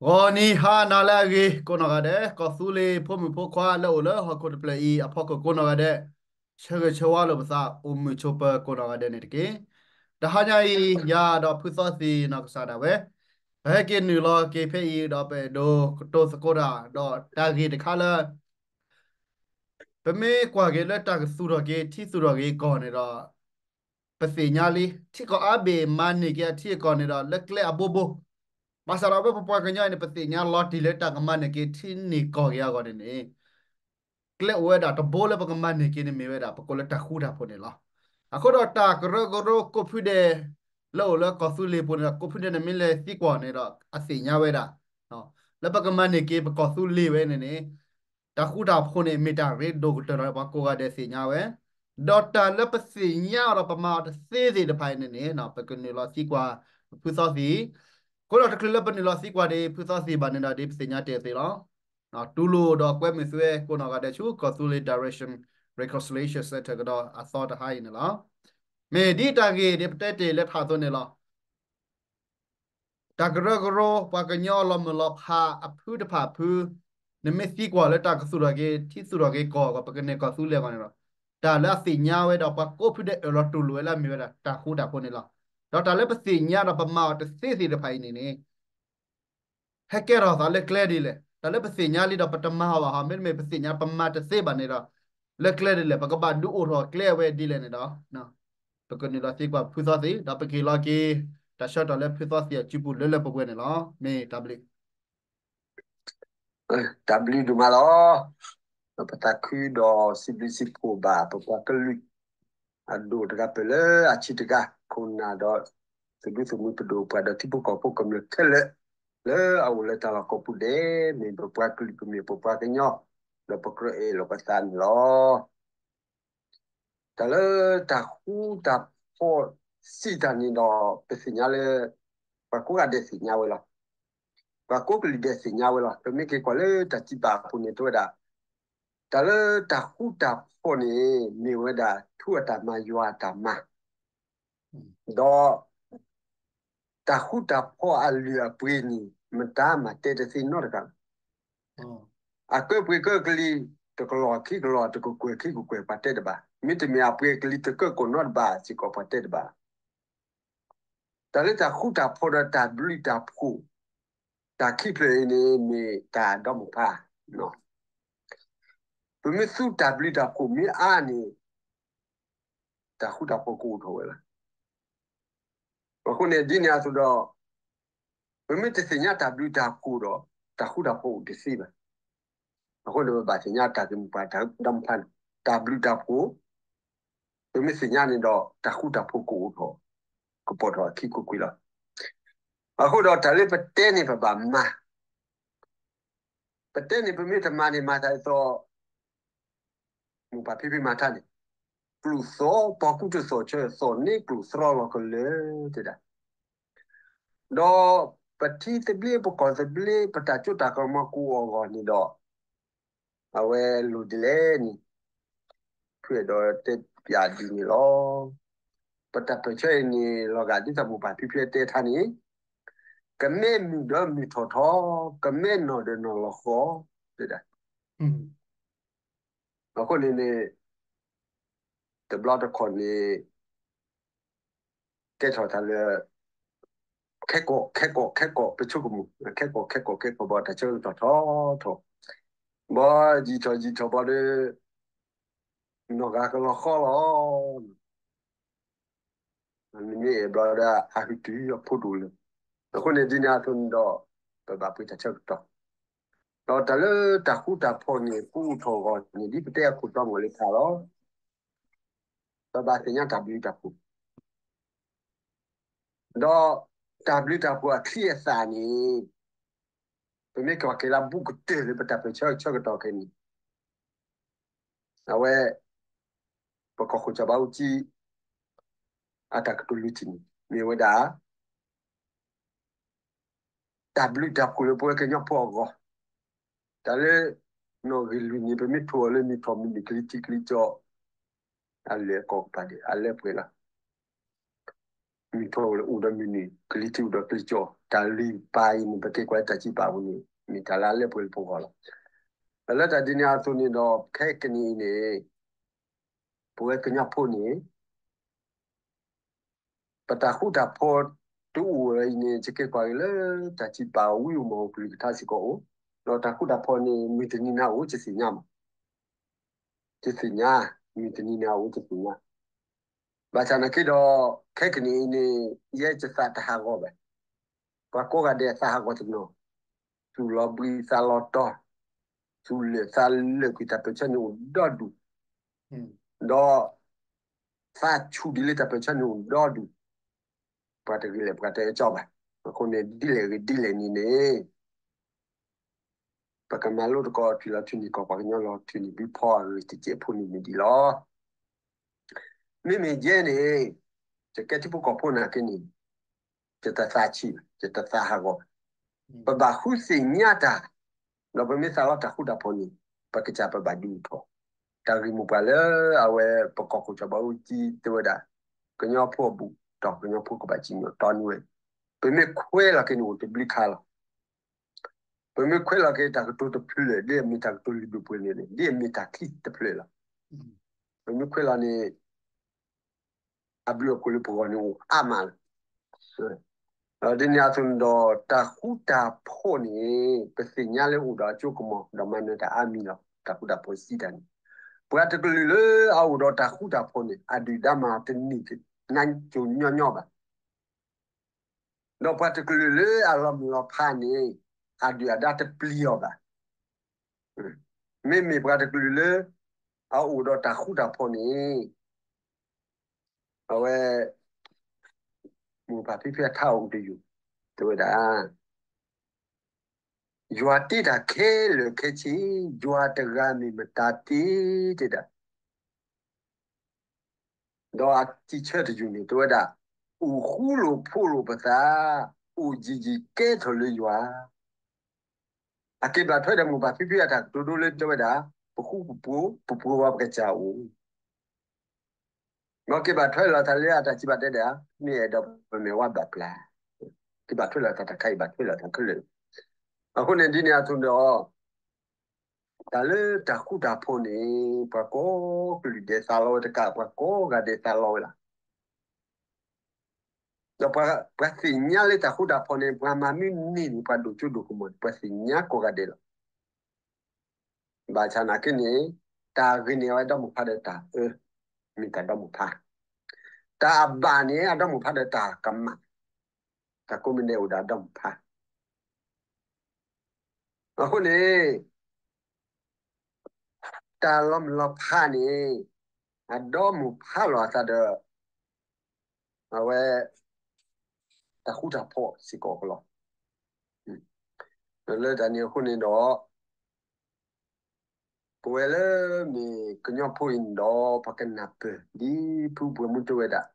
ဂီၤနံၤဟါနၤလၢအဂ့ၤ ကိးနီၢ်ဂၤဒဲး, ကီၢ်သူလ့ၤဖိမုၣ်ဖိခွါလၢအိၣ်လၢဟီၣ်ခိၣ်တဖျၢၣ်အံၤအဖီခိၣ်ကိးနီၢ်ဂၤဒဲး, ဆၢဂ့ၤဆၢဝါလိာ်ပသး အိၣ်မုာ်ဆိးပၢၤကိးနီၢ်ဂၤဒဲးန့ၣ်တက့ၢ်. တဟါညါအံၤ ယၤဒီးဖုသီသံၣ်နီၢ်ကစၢ်ဒၣ်ဝဲ ပဟဲက့ၤနုာ်လီၤက့ၤဖဲအံၤ ဒီးပအဲၣ်ဒိးကတိၤသကိးတၢ် ဒီးတၢ်ဂ့ၢ်တခါလၢ ပမ့ၢ်ကွၢ်က့ၤလၢတၢ်ကသူၣ်ထီၣ်က့ၤ ထံသူၣ်ထီၣ်က့ၤကီၢ်န့ၣ်ဒီး ပသ့ၣ်ညါလံ ထံကီၢ်အါဘ့ၣ်မၤန့ၢ်က့ၤအထံအကီၢ်န့ၣ်ဒီး လၢကျဲအဘိဘိ, ဘၣ်ဆၣ်ဒီးဝဲပပှၤကညီအံၤန့ၣ် ပသ့ၣ်ညါလီၤတံၢ်လၢတၢ်ကမၤန့ၢ်က့ၤထံန့ၢ်ကီၢ်က့ၤအဂီၢ်န့ၣ်န့ၣ် ကျဲအိၣ်ဝဲဒၣ်တဘိလၢပကမၤန့ၢ်က့ၤန့ၣ်မ့ၢ်ဝဲဒၣ် ပကိးလၢတၢ်ဃူတၢ်ဖိးန့ၣ်လီၤ. အဃိဒီးတၢ်ကရၢကရိကိးဖုဒဲး လၢအိၣ်လၢကီၢ်သူလ့ၤပူၤန့ၣ်ဒီး ကိးဖုဒဲးန့ၣ်မ့ၢ်လဲၤသံကွၢ်န့ၣ်ဒီး အသ့ၣ်ညါဝဲဒၣ် လၢပကမၤန့ၢ်က့ၤပကီၢ်သူလ့ၤဝဲန့ၣ်န့ၣ် တၢ်ဃူတၢ်ဖိးန့ၣ်မ့ၢ်တၢ်ရ့ဒိၣ်ကတၢၢ်လီၤ ပှၤကိးဂၤဒဲးသ့ၣ်ညါဝဲ, ဒီးတၢ်လၢပသ့ၣ်ညါအီၤဒီးပမၤအီၤတသ့သ့ၣ်တဖၣ်အံၤန့ၣ်န့ၣ် ပကနုာ်လီၤသံကွၢ်ဖုသီသံၣ်, အဃိဒီးတချုးလၢပနုာ်လီၤသံကွၢ်ဒီးဖုသီသံၣ်ဘၣ်န့ၣ်ဒီး ဒ်ပသ့ၣ်ညါတ့ၢ်သ့လီၤ. တူၢ်လိာ်ဒီးကွဲမုာ်သုဝဲကိးနီၢ်ဂၤဒဲးဆူ ကီၢ်သူလ့ၤ Direction Reconciliation Center ကဒီးအသီတဟါအံၤန့ၣ်လီၤ. မ့ၢ်ဒ်တၢ်ဂ့ၢ်ဒ်ပတဲတ့ၢ်လၢထးအသိးန့ၣ်လီၤ. တၢ်ကရၢကရိ ပှၤကညီလီၤမုၢ်လီၤဖးအဖုတဖၣ်ဖု, နမ့ၢ်သံကွၢ်လၢတၢ်ကသူၣ်ထီၣ်က့ၤ ထံသူၣ်ထီၣ်က့ၤကီၢ်အဂီၢ် ပကန့ၢ်ကီၢ်သူလ့ၤအဂီၢ်န့ၣ်ဒီး တၢ်လၢအသ့ၣ်ညါဝဲဒီးပှၤကိးဖုဒဲးအၢၣ်လီၤတူၢ်လိာ်ဝဲလၢအမ့ၢ်ဝဲဒၣ်တၢ်ဃူတၢ်ဖိးန့ၣ်လီၤ. ဒီးတၢ်လၢပသ့ၣ်ညါဒီးပမၤအီၤတသ့သ့ၣ်တဖၣ်အံၤန့ၣ်န့ၣ် ဟဲကဲထီၣ်သးလၢကျဲဒ်လဲၣ်. တၢ်လၢပသ့ၣ်ညါလံဒီးပတမၤအီၤဘၣ်ဟီ မ့တမ့ၢ်ပသ့ၣ်ညါပမၤတသ့ဘၣ်န့ၣ်ဒီး လၢကျဲဒ်လဲၣ် ပကဘၣ်ဒုးအိၣ်ထီၣ်ကျဲအဝဲဒ်လဲၣ်န့ၣ်ဒီး ပကနုာ်လီၤသံကွၢ်ဖုသီသံၣ် ဒီးပက့ၤလီၤက့ၤ တၢ်ဆၢကတီၢ်လၢဖုသီသံၣ်အစုပူၤလၢလၢပှဲၤပှဲၤန့ၣ်လီၤ. မ့ၢ်တၢ်ဘျုး တၢ်ဘျုးဒိၣ်မးလီၤ. ပသးခုဒီးစံးဘျုးစံးဖှိၣ်ဘၣ် ပပှၤကလုာ် အဒိၣ်တဂၤပၢၢ်လၢအဆံးတဂၤ ခိၣ်နၢ်ဒီး သုးဒူသုးမုၢ်ပဒိၣ်ပှၤဒီးထံဖိကီၢ်ဖိကမျၢၢ်ခဲလၢာ် လၢအအိၣ်လၢတၢ်လီၢ်ကိးပူၤဒဲး မ့ၢ်ပပှၤကလုာ်ကမျၢၢ်ပပှၤကညီ ဒီးပကြၢးအဲၣ်လီၤပသးန့ၣ်လီၤ. တၢ်လၢတၢ်ဃူတၢ်ဖိးစံးတၢ်န့ၣ်ဒီး ပသ့ၣ်ညါလၢ ပှၤကိးဂၤဒဲးသ့ၣ်ညါဝဲလီၤ. ပှၤကိးကလုာ်ဒဲးသ့ၣ်ညါဝဲလီၤ. ပမ့ၢ်က့ၤကွၢ်လၢတၢ်စံးပာ်အပူၤန့ၣ် တဲဝဲဒၣ် တၢ်လၢတၢ်ဃူတၢ်ဖိးန့ၣ် မ့ၢ်ဝဲဒၣ်ထူအတၢ်မၤယွၤအတၢ်မၤ ဒီး တၢ်ဃူတၢ်ဖိးအလုၢ်အပှ့ၤန့ၣ် မတၤမၤတဲတသ့နီတဂၤဘၣ်. အကၢပှ့ၤကၢကလံၤ တကလီၢ်ခံကလီၢ် တကကွဲၢ်ခံကကွဲၢ် ပှၤတဲတဘၣ်. မ့တမ့ၢ်အပှ့ၤကလံၤတကၢၢ်ကိးနီတဘ့ၣ်စ့ၢ်ကီး ပှၤတဲတဘၣ်. တၢ်လၢတၢ်ဃူတၢ်ဖိးဒီးတၢ်ဘျုးတၢ်ဖှိၣ် တၢ်ခံဖျၢၣ်အံၤန့ၣ် မ့ၢ်တၢ်ဒီမုၢ်ဖး ပမ့ၢ်သူတၢ်ဘျုးတၢ်ဖှိၣ်မ့ၢ်အါန့ၣ် တၢ်ဃူတၢ်ဖိးကအိၣ်ထီၣ်ဝဲလီၤ. အဃိန့ၣ် ဒ်န့ၣ်အသိးဒီး ပမ့ၢ်တသ့ၣ်ညါတၢ်ဘျုးတၢ်ဖှိၣ်ဒီး တၢ်ဃူတၢ်ဖိးအိၣ်တသ့ဘၣ်. အဃိန့ၣ် ပဘၣ်သ့ၣ်ညါတၢ်ဂ့ၢ်မိၢ်ပှၢ်တၢ်ဒီမုၢ်ဖးန့ၣ် တၢ်ဘျုးတၢ်ဖှိၣ် ပမ့ၢ်သ့ၣ်ညါန့ၣ်ဒီး တၢ်ဃူတၢ်ဖိးကအိၣ်ထီၣ် ကပိာ်ထီၣ်အခံကွ့ၢ်ကွ့ၢ်လီၤ. အဃိဒီးတၢ်လၢပတဲန့ၣ်ပဘၣ်မၤ ပတဲန့ၣ်ပမ့ၢ်တမၤန့ၣ်မၤသးဒ်သိး မိၢ်ပၢ်ဖံဖုမၤတၢ်န့ၣ် ကျိၣ်သီၣ်ပှၤကူတသီၣ်ဆၢ သီၣ်န့ၢ်ကျိၣ်သရီလီၤကလၢာ်တဲဒၣ် ဒီးပထံသဘျ့ပကီၢ်သဘျ့ ပတၢ်စိတၢ်ကမီၤကအိၣ်အဂီၢ်န့ၣ်ဒီး အဝဲလိၣ်ဒ်လဲၣ်န့ၣ် ဖုအဲၣ်ဒိးတဲပၠးဒ်န့ၣ်လီၤ. ပတၢ်ပၢၢ်ဆၢအံၤန့ၣ် လီၤဂာ်ဒ်သိးမိၢ်ပၢ်ဖံဖုတဲထါန့ၣ် ကမ့ၢ်မုၢ်ဒီးမုၢ်ထီၣ်ထီ ကမ့ၢ်နီၢ်ဒီးနီၢ်လီၤဃီ တဲဒၣ် အဃိန့ၣ်န့ၣ် တဘျီတခီၣ်န့ၣ် ကဲထီၣ်တၢ်လၢ ခဲကီၢ် ခဲကီၢ် ခဲကီၢ် ပဆိကမိၣ် ခဲကီၢ် ခဲကီၢ် ခဲကီၢ် ဘၣ်တၢ်ဆၢကတီၢ်ထီထီၣ် ဘၣ်ယံာ်ထီၣ်ယံာ်ထီၣ်ဘၣ်ဒီး နီၢ်ဂၤကလီၤဃီလီၤ. မ့မ့ၢ်ဘျီဒၣ်အဟုတုၤအဖိဒိၣ်လၢ အဃိန့ၣ်ဒ်န့ၣ်အသိးန့ၣ်ဒီး ပဘၣ်ပှ့ၤတၢ်ဆၢကတီၢ် ဒီးတၢ်လၢတၢ်ဃူတၢ်ဖိးန့ၣ် ကအိၣ်ထီၣ်အဂီၢ်န့ၣ် ဒ်ပတဲအခိၣ်တီမီၢ်လၢထါလီၤ. ပဘၣ်သ့ၣ်ညါတၢ်ဘျုးတၢ်ဖှိၣ် ဒီးတၢ်ဘျုးတၢ်ဖှိၣ်အချံအသၣ်န့ၣ် ပမ့ၢ်က့ၤက့ၤလၢဘူးကတၢၢ်လၢပတၢ်ပၢၢ်ဆၢဆၢကတီၢ်ခဲအံၤန့ၣ် အဝဲ ပကီၢ်ခိၣ်စီၤဘးအူကၠံ အတၢ်ကတိၤလွံၢ်ထံၣ်န့ၣ် မ့ၢ်ဝဲဒၣ် တၢ်ဘျုးတၢ်ဖှိၣ်လၢပဝဲကညီဖိအဂီၢ်, တၢ်လၢ နီၣ်ဂံၢ်လွံၢ်န့ၣ် ပမ့ၢ်ထိၣ်အီၤလၢမုၢ်ထီၣ်မုၢ်နုာ်ကလံၤထံးကလံၤကီၢ် အလဲၤကီၢ်ကပၤဒံး အလဲၤပှဲၤလီၤ. မုၢ်ထီၣ်အိၣ်ဒီးမုၢ်နုာ်, ကလံၤထံးအိၣ်ဒီးကလံၤကၠီ, တၢ်လုၢ်ပာ်အံၤန့ၣ် ပက့ၤကွၢ်လၢတၢ်စံးပာ်အပူၤန့ၣ် မ့ၢ်တၢ်လၢအလၢပှဲၤလၢပဂီၢ်လီၤ. လၢတၢ်ဒ်န့ၣ်အသိးန့ၣ်ဒီး ခဲကနံၣ်အံၤန့ၣ် ပဝဲကညီဖိန့ၣ် ပတၢ်ဃူတၢ်ဖိးတအိၣ်ဝဲအံၤန့ၣ် ယက့ၤကွၢ်က့ၤလၢတၢ်စံးပာ်ဝံအိၣ်မးအိၣ်ကလုၢ်ကထါစ့ၢ်ကီးအိၣ်, ဒီးတၢ်ဃူတၢ်ဖိးန့ၣ် မုၢ်တနံၤန့ၣ်အိၣ် ယသ့ၣ်ညါမး, ယသ့ၣ်ညါ, မုၢ်တနံၤန့ၣ်အိၣ်ယသ့ၣ်ညါ. ဘၣ်ဆၣ်နာ်က့ဒီး ခဲကနံၣ်အံၤန့ၣ် ယဲယသးတဟးဂီၤဘၣ်. ပှၤကိးဂၤဒဲးအသးဟးဂီၤတနီၤ, သူၣ်လီၤဘှံးသးလီၤတီၤ, သူၣ်လၢာ်သးလၢာ်ကွံာ်တၢ်ပၢၢ်ဆၢန့ၣ်အိၣ်ဒီဒူၣ်, ဒီး သးဆူၣ်ဒ်လၢတၢ်ပၢၢ်ဆၢန့ၣ်အိၣ်ဒီဒူၣ်, ပှၤတဂ့ၤလဲၣ်ပှၤတအၢကၠီဘၣ်. အဃိန့ၣ် ဒ်လဲၣ်ဂ့ၤဒ်လဲၣ်န့ၣ်န့ၣ် ပကမၤလိသကိးထွံၣ်လီၤထွံၣ်န့ၢ်ကီၢ်ပှၤကညီလီၤထွံၣ်န့ၢ်ဘုဖီအဂ့ၢ်တစဲးဖိန့ၣ်မ့ၢ်ဒ်လီၤ. မ့မ့ၢ်ယဲန့ၣ် ယကဲထံဖိကီၢ်ဖိနာ်က့န့ၣ် ယတသးဆံးဘၣ်, ယတသးဟးဂီၤဘၣ်. ပဘၣ်ဃုသ့ၣ်ညါတၢ်, ဒီးပမ့ၢ်သးလီတၢ်ဃူတၢ်ဖိးန့ၣ် ပကစၢ်ပဘၣ်ဒုးအိၣ်ထီၣ်. တၢ်ဂ့ၢ်မိၢ်ပှၢ်လၢအဝဲပကီၢ်ခိၣ်စီၤဘးအူကၠံတဲဝဲဒၣ် ကညီဖိအဘူးတီၢ် ကညီဖိကဘၣ်စံၣ်ညီၣ်တီနံဝဲ, ပမ့ၢ်ခွဲးလီၤက့ၤန့ၣ်အိၣ်တဘျုးခါလီၤ. ပမ့ၢ်ခွဲးလီၤက့ၤတၢ်ကတိၤတဖျၢၣ် ဒ်အမ့ၢ်တၢ်ကတိၤလုၢ်ဒိၣ်ပှ့ၤန့ၣ် ဒ်အမ့ၢ်တၢ်ခံတဖျၢၣ်လီၤ. ပမ့ၢ်ခွဲးလီၤန့ၣ် အဘျုးအဖှိၣ်လၢပဂီၢ်န့ၣ်အိၣ်အါမးလီၤ. ဒ်န့ၣ်အသိးန့ၣ်ဒီး တၢ်ဃူတၢ်ဖိးန့ၣ် ပသ့ၣ်ညါလၢအိၣ်ဒီးအစိကမီၤ ဒီးမၤနၢၤတၢ်အါမံၤလီၤ. တၢ်ဃူတၢ်ဖိးစံးတၢ်န့ၣ် ပှၤတကလုာ်လၢအအိၣ်ဒီးတၢ်ဃူတၢ်ဖိးန့ၣ် အဒုၣ်ဒါမၤတန့ၢ်နါစိၤညီညီဘၣ်. ဒီးပှၤတကလုာ်လၢအလီၤမုၢ်လီၤဖးန့ၣ် အဒုၣ်အဒါတပျံၤအီၤဘၣ်. မ့မ့ၢ်ပှၤတကလုာ်လၢ အအိၣ်ဒီးတၢ်ဃူတၢ်ဖိးန့ၣ် အဝဲ မိၢ်ပၢ်ဖံဖုအထါအိၣ်တယုၢ် တဲဝဲဒၣ် ယွၤတ့တၢ်ခဲလၢာ်ခဲဆ့, ယွၤတဂၤမ့ၢ်မတၤတ့ တဲဒၣ် ဒီးအတံၤဆၢတယုၢ်န့ၣ် တဲဝဲဒၣ် အိၣ်ဃူလိာ်ဖိးလိာ်ပသး, အိၣ်ယံၤယံၤကဲထီၣ်လၢယွၤ. အက့ၤဘၣ်ထွဲဒီးမိၢ်ပၢ်ဖံဖုအတၢ်ကတိၤဒိလၢတဲဝဲဒၣ် ပဃူပဖိး, ပပှဲၤဝဲပကစၢ်အိၣ် ဒီးက့ၤဘၣ်ထွဲလီၤသးလၢအတၢ်စံးဘၣ်တဲဒၣ် မ့ၢ်အဲၣ်ဒိးပမဲာ်ဝါဘၣ်ပျၢ်, က့ၤဘၣ်ထွဲလီၤသးတခါအံၤဘၣ်ထွဲလီၤသးခဲလၢာ်. အဃိန့ၣ်ဒ်န့ၣ်အသိးဒီး တၢ်လၢတၢ်ဃူတၢ်ဖိးန့ၣ် ပှၤကိးကလုာ်ဒဲးသးလီဝဲတကး ပှၤကိးဂၤဒဲးသးလီဝဲလီၤ. ဒီးပှၤသ့ၣ်ညါလၢတၢ်ဃူတၢ်ဖိးန့ၣ် ပှၤမၤမ့ၢ်န့ၢ်န့ၣ် ပှၤဒိၣ်စိဒိၣ်ကမီၤန့ၣ် ပှၤသ့ၣ်ညါကိးဂၤဒဲးလီၤ. ဘၣ်ဆၣ်နာ်က့န့ၣ် တၢ်ဂ့ၤန့ၢ်အဝဲဒီမိၢ်ဖးဒီးတၢ်အၢ, မ့ၢ်တၢ်ဒီမိၢ်ဖး, တၢ်အဘၣ်န့ၣ်အဒီမိၢ်ဖးဒီးတၢ်ကမၣ်, တၢ်ကိးမံၤဒဲးအိၣ်ဒီးအဒီမိၢ်ဖး. အဃိန့ၣ် တၢ်လီၤမုၢ်လီၤဖးန့ၣ် အဒီမိၢ်ဖးလီၤအသးဒီး အဝဲ တၢ်ဃူတၢ်ဖိးစ့ၢ်ကီးကလီၤ. လၢတၢ်န့ၣ်အဃိန့ၣ်ဒီး ပဝဲလၢမ့ၢ်ကညီဖိအံၤန့ၣ်ဒီး ပှၤကနၢ်ပၢၢ် ဒ်ဖုပှဲၤမူတဲဝဲဒၣ်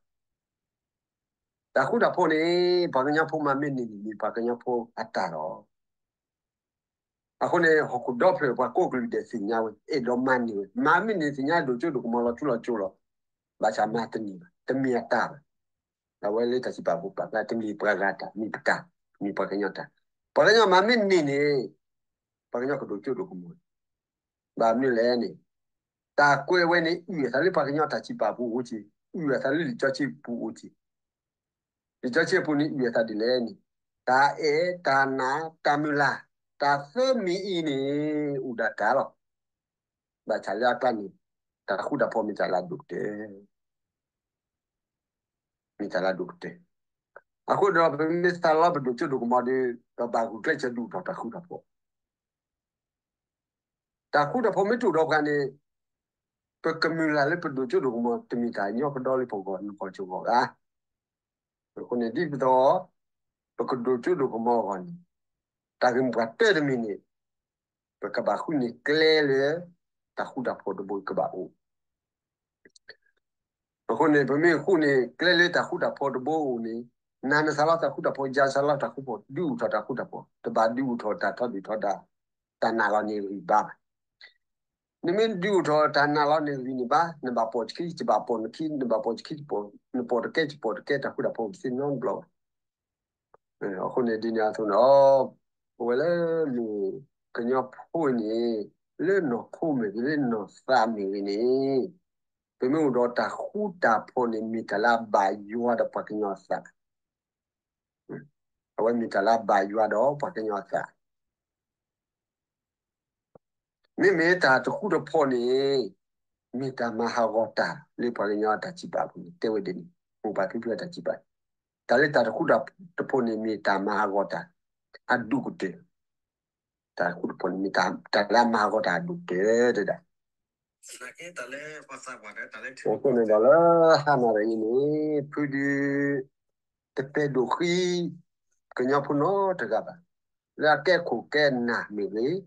တၢ်ဃူတၢ်ဖိးန့ၣ် ပှၤကညီဖိမၤမ့ၢ်န့ၢ်န့ၣ် မ့ၢ်ပှၤကညီဖိအတၢ်လီၤ. အဃိန့ၣ် ဟီၣ်ခိၣ်ဒီဖျၢၣ်ပှၤကိးကလုာ်ဒဲးသ့ၣ်ညါဝဲ အဲၣ်ဒိးမၤန့ၢ်ဝဲ, မၤမ့ၢ်န့ၢ်သ့ၣ်ညါဒိၣ်စိဒိၣ်ကမီၤလီၤထူလီၤကၠိလီၤ. ဘၣ်ဆၣ်မၤတန့ၢ်ဘၣ်, တမ့ၢ်အတၢ်ဘၣ်. အဝဲလၢတၢ်စံးပာ်ပူၤပာ်ဖျါ တမ့ၢ်ပှၤဂၤတၢ်, မ့ၢ်ပတၢ်, မ့ၢ်ပှၤကညီတၢ်. ပှၤကညီမၤမ့ၢ်န့ၢ်န့ၣ် ပှၤကညီကဒိၣ်စိဒိၣ်ကမီၤ. ဘၣ်မနုၤလဲၣ်န့ၣ် တၢ်ကွဲးဝဲန့ၣ် အုၣ်အသးလၢပှၤကညီတၢ်စံးပာ်ပူၤအိၣ်က့ၤ, အုၣ်အသးလၢလံာ်စီဆှံပူၤအိၣ်က့ၤ. လံာ်စီဆှံအပူၤန့ၣ် အုၣ်အသးဒ်လဲၣ်န့ၣ် တၢ်အဲၣ်, တၢ်နာ်, တၢ်မုၢ်လၢ်, တၢ်သၢမံၤအံၤန့ၣ် အိၣ်ဒၣ်တၢ်လီၤ. ဘၣ်ဆၣ်လၢအကျါန့ၣ် တၢ်ဃူတၢ်ဖိးမ့ၢ်တၢ်လၢအဒိၣ်ကတၢၢ်, မ့ၢ်တၢ်လၢအဒိၣ်ကတၢၢ်. အဃိဒီး ပမ့ၢ်သးလီပဒိၣ်စိဒိၣ်ကမီၤဒီး ပဘၣ်ဂုာ်ကျဲးစၢးဒုးအိၣ်ထီၣ်တၢ်ဃူတၢ်ဖိး. တၢ်ဃူတၢ်ဖိးမ့ၢ်တအိၣ်ဒီးပှၤန့ၣ် ပကမုၢ်လၢ်လၢပဒိၣ်စိဒိၣ်ကမီၤ တမ့ၢ်တၢ်ညီကဒီလၢပဂီၢ် နဂီၢ်ကဂီၢ်ဘၣ်. အဃိန့ၣ် ဒ်သိး ပကဒိၣ်စိဒိၣ်ကမီၤအဂီၢ်န့ၣ် တၢ်ဂ့ၢ်မိၢ်ပှၢ်တၢတမံၤန့ၣ် ပကဘၣ်ဃုန့ၢ်ကျဲလၢ တၢ်ဃူတၢ်ဖိးတဘိကဘၣ်အိၣ်. အဃိန့ၣ် ပမ့ၢ်ဃုန့ၢ်ကျဲလၢတၢ်ဃူတၢ်ဖိးတဘိအိၣ်န့ၣ် နၤနသးလီတၢ်ဃူတၢ်ဖိး, ယၤသးလီတၢ်ဃူတၢ်ဖိး, ဒုးအိၣ်ထီၣ်တၢ်ဃူတၢ်ဖိး, တဘၣ်ဒုးအိၣ်ထီၣ်တၢ်ထီဒုၣ်ထီဒါ, တၢ်နာ်လီၤန့ၣ်ဂံၢ်ဘါဘၣ်. နမ့ၢ်ဒုးအိၣ်ထီၣ်တၢ်နာ်လီၤနဂံၢ်န့ၣ်ဘၣ်, နဘၣ်ပိာ်တခံ ယဘၣ်ပိာ်နခံ, နဘၣ်ပိာ်တခံ နပိာ်တကဲ ယပိာ်တကဲ တၢ်ဃူတၢ်ဖိးတသ့နီတဘျီဘၣ်. အဃိန့ၣ်ဒ်န့ၣ်အသိးန့ၣ် ပဝဲလၢမ့ၢ်ကညီဖိန့ၣ် လၢနီၢ်ခိမ့ၢ်ဂ့ၤ လၢနီၢ်သးမ့ၢ်ဂ့ၤန့ၣ် ပမ့ၢ်အိၣ်ဒီးတၢ်ဃူတၢ်ဖိးန့ၣ် မ့ၢ်တၢ်လၢအဘၣ်ယွၤဒီးပှၤကညီအသး, အဝဲမ့ၢ်တၢ်လၢအဘၣ်ယွၤဒီးပှၤကညီအသး မ့မ့ၢ်တၢ်တဃူတဖိးန့ၣ် မ့ၢ်တၢ်မၤဟးဂီၤတၢ်လၢပှၤကညီအတၢ်စံးပာ်အပူၤန့ၣ် တဲဝဲဒ်န့ၣ်, မိၢ်ပၢ်ဖံဖုအတၢ်စံးပာ်, တၢ်လၢတၢ်တဃူတဖိးန့ၣ် မ့ၢ်တၢ်မၤဟးဂီၤတၢ် အဒိၣ်ကတၢၢ်, တၢ်တဃူတဖိးန့ၣ် မ့ၢ်တၢ်လၢအမၤဟးဂီၤတၢ်အဒိၣ်ကတၢၢ်တဒၣ် အဃိန့ၣ်ဒီးလၢ ဟါနၤဒီးအံၤန့ၣ် ဖုဒု တပဲဒိၣ်ဃံ ကညီဖိနီတဂၤဘၣ်, လၢအကဲခိၣ်ကဲနၢ်မ့ၢ်ဂ့ၤ,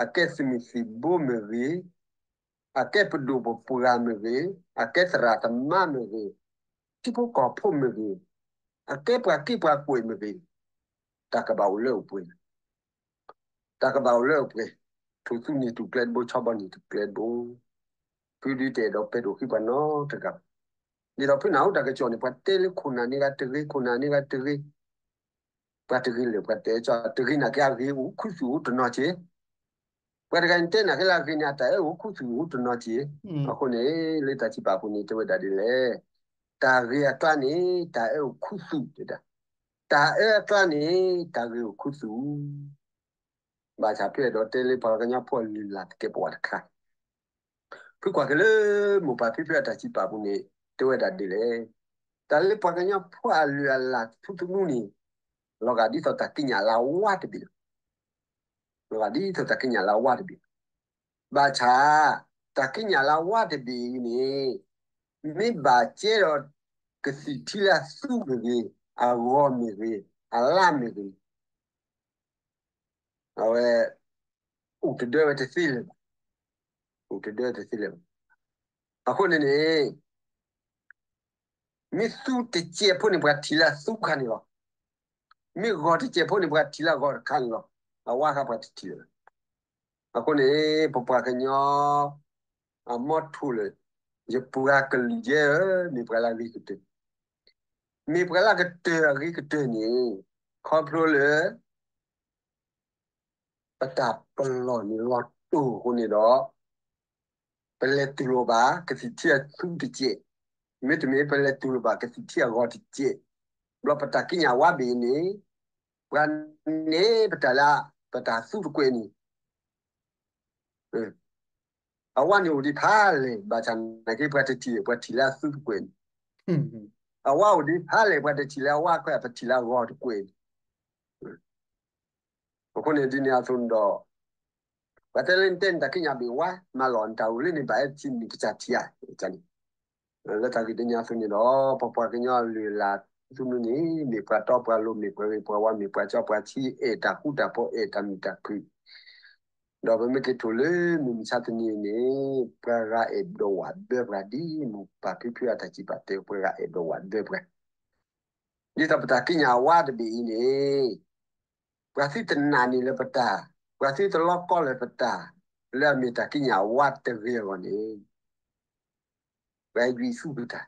အကဲသုးမုၢ်သံၣ်ဘိမ့ၢ်ဂ့ၤ, အကဲပဒိၣ်ပပှၢ်မ့ၢ်ဂ့ၤ, အကဲသရၣ်သမါမ့ၢ်ဂ့ၤ, ထံဖိကီၢ်ဖိမ့ၢ်ဂ့ၤ, အကဲပှၤက့ပှၤကွဲးမ့ၢ်ဂ့ၤ, တၢ်ကဘၣ်အိၣ်လၢအပှဲၤ တၢ်ကဘၣ်အိၣ်လၢအပှဲၤ, ထိၣ်သူန့ၢ်တူၢ်ကျဲတဘိ ဆီဘီန့ၢ်တူၢ်ကျဲတဘိ, ဖုဒုတဲဒီးပဲဒိၣ်ဃံပှၤနီတဂၤဘၣ်, ဒ်သိးဖုနၢ်ဟူတၢ်ကစီၣ်န့ၣ် ပှၤတဲလၢခိၣ်နၢ်န့ၢ်ဂၤတဂ့ၤ ခိၣ်နၢ်န့ၢ်ဂၤတဂ့ၤ, ပှၤတဂ့ၤလၢာ် ပှၤတဲကၠီတဂ့ၤနာ်က့ အဂ့ၤအိၣ်ခူသူၣ်အိၣ်တနီၤက့, ပှၤတဂၤန့ၣ်တဲနာ်က့လၢအဂ့ၤန့ၣ် အတၢ်အဲၣ်အိၣ်ခူသူၣ်အိၣ်တနီၤက့, အဃိန့ၣ် လၢတၢ်စံးပာ်ပူၤန့ၣ် တဲဝဲဒၣ်ဒ်လဲၣ်, တၢ်ဂ့ၤအကျါန့ၣ် တၢ်အဲၣ်အိၣ်ခူသူၣ်တဒၣ်, တၢ်အၢအကျါန့ၣ် တၢ်ဂ့ၤအိၣ်ခူသူၣ် ဘၣ်ဆၣ်ဖုအဲၣ်ဒိးတဲလၢပှၤကညီဖိအလုၢ်အလၢ်သကဲးပဝးတခါ, ဖုကွၢ်က့ၤလၢမိၢ်ပၢ်ဖံဖုအတၢ်စံးပာ်ပူၤန့ၣ် တဲဝဲဒၣ်ဒ်လဲၣ်, တၢ်လၢပှၤကညီဖိအလုၢ်အလၢ်ထူသနူန့ၣ် လီၤဂာ်ဒ်သိးတၢ်ကံးညာ်လၢအဝါတဘ့ၣ်လီၤ, လီၤဂာ်ဒ်သိးတၢ်ကံးညာ်လၢအဝါတဘ့ၣ်, ဘၣ်ဆၣ် တၢ်ကံးညာ်လၢအဝါတဘ့ၣ်အံၤန့ၣ် မ့ၢ်ဘၣ်ကဲဒီး ကသံၣ်ထံလၢအသူမ့ၢ်ဂ့ၤ, အဂီၤမ့ၢ်ဂ့ၤ, အလါမ့ၢ်ဂ့ၤ အဝဲ အိၣ်တဒၢဝဲတသ့လၢၤဘၣ်, အိၣ်တဒၢတသ့လၢၤဘၣ်. အဃိန့ၣ်န့ၣ် မ့ၢ်သူတစဲးဖိန့ၣ် ပှၤထံၣ်လၢအသူခါန့ၣ်လီၤ. မ့ၢ်ဂီၤတစဲးဖိန့ၣ် ပှၤထံၣ်လၢအဂီၤတခါန့ၣ်လီၤ. အဝါခါပှၤတထံၣ်လၢၤဘၣ်. အဃိန့ၣ် ပပှၤကညီ အမီထိၣ်လၢ ယပှၤကလုာ်ယဲဧၢ, မ့ၢ်ပှၤလၢအဂ့ၤကတၢၢ်, မ့ၢ်ပှၤလၢအကတၢၢ်အဂ့ၤကတၢၢ်န့ၣ် ခီဖျိလၢ ပတၢ်ပလီၢ်န့ၣ်လီၤတိၢ်အဃိန့ၣ်ဒီး ပလဲၤတူၢ်လိာ်ဘၣ် ကသံၣ်ထံအသူတစဲး, မ့တမ့ၢ် ပလဲၤတူၢ်လိာ်ဘၣ် ကသံၣ်ထံအဂီၤတစဲး, ဘျီပတၢ်ကံးညာ်ဝါဘ့ၣ်အံၤန့ၣ် ပှၤန့ၢ်ပတၢ်လၢ ပတၢ်သူတကွဲးန့ၣ် အဝါန့ၣ်အိၣ်ဒံးဖးလဲၢ် ဘၣ်ဆၣ်နာ်က့ ပှၤတထံၣ် ပှၤထံၣ်လၢအသူတကွဲးန့ၣ်, အဝါအိၣ်ဒံးဖးလဲၢ် ပှၤတထံၣ်လၢအဝါခွဲး ပထံၣ်လၢအဂီၤတကွဲးန့ၣ်. အဃိန့ၣ်ဒ်န့ၣ်အသိးန့ၣ်ဒီး ပှၤတဲလၢနတဲနတၢ်ကံးညာ်ဘ့ၣ်ဝါ မၤလီၤနတၢ်အိၣ်လၢန့ၣ် ဘၣ်အဲၣ်ထံနံၣ်ကစၢ်ထံဧါန့ၣ်, လၢတၢ်ဂ့ၢ်ဒ်န့ၣ်အသိးန့ၣ်ဒီး ပပှၤကညီအလုၢ်အလၢ် သနူန့ၣ် မ့ၢ်ပှၤတီပှၤလိၤ မ့ၢ်ပှၤဂ့ၤပှၤဝါ မ့ၢ်ပှၤကၠီပှၤဆံ အဲၣ်တၢ်ဃူတၢ်ဖိး အဲၣ်တၢ်မုာ်တၢ်ခုၣ် ဒီးပမ့ၢ်က့ၤထိၣ်လၢမုၢ်မဆါတနံၤအံၤန့ၣ် ပှၤဂၤအဲၣ်ဒိးဝးဒၢပှၤ ဒ်မိၢ်ပၢ်ဖံဖုအတၢ်စံးပာ်တဲ ပှၤဂၤအဲၣ်ဒိးဝးဒၢပှၤ ဒ်သိးပတၢ်ကံးညာ်အဝါတဘ့ၣ်အံၤန့ၣ် ပှၤသုတနာ်န့ၢ်လၢပတၢ်, ပှၤသုတလီကီလၢပတၢ်, လၢအမ့ၢ်တၢ်ကံးညာ်အဝါတဂ့ၤအဂီၢ်န့ၣ် ပှၤယွံၢ်ဆူၣ်ပတၢ်,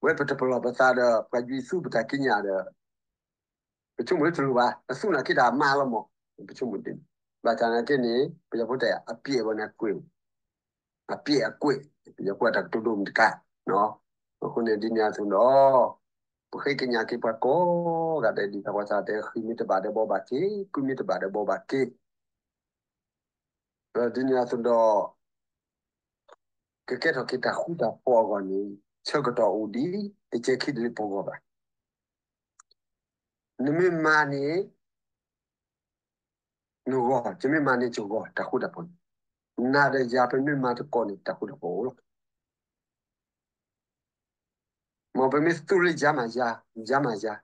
ဝဲပတပလီၢ်ပသးဒီး ပှၤယွံၢ်ဆူၣ်ပတၢ်ကံးညာ်ဒီး ပဆိကမိၣ်လၢတလိၣ်ဘၣ်, အသူနာ်က့တၢ်မၤလီၤမး, ပဆိကမိၣ်ဒ်န့ၣ်, ဘၣ်ဆၣ်နာ်က့န့ၣ် ပယီၤဖိတဲ အပျဲၢ်ဘၣ်န့ၣ်ကွဲး အပျဲၢ်အကွဲး, ပယီၤဖိအတၢ်ကတိၤဒိၣ်မတခါ, အဃိန့ၣ်ဒ်န့ၣ်အသိးဒီး ပဃ့ကညးက့ၤပှၤကိးဂၤဒဲး ဒ်သိးပှၤသးတဲ ဃံမ့ၢ်တဘၣ်ဒီးဘီဘၣ်က့, ကုမ့ၢ်တဘၣ်ဒီးဘီဘၣ်က့, ဒီးဒ်န့ၣ်အသိးဒီး ကကဲထီၣ်က့ၤတၢ်ဃူတၢ်ဖိးအဂီၢ်န့ၣ် ဆၢကတီၢ်အိၣ်ဒံး တကဲခံဒ်လၢပဂီၢ်ဘၣ်. နမ့ၢ်မၤန့ၣ် နဂီၢ်, ယမ့ၢ်မၤန့ၣ်ယဂီၢ်, တၢ်ဃူတၢ်ဖိးန့ၣ်, နၤဒီးယၤ ပမ့ၢ်မၤသကိးန့ၣ် တၢ်ဃူတၢ်ဖိးအိၣ်လီၤ. မ်ပမ့ၢ်သူလၢယၤမၤယၤ, ယၤမၤယၤ,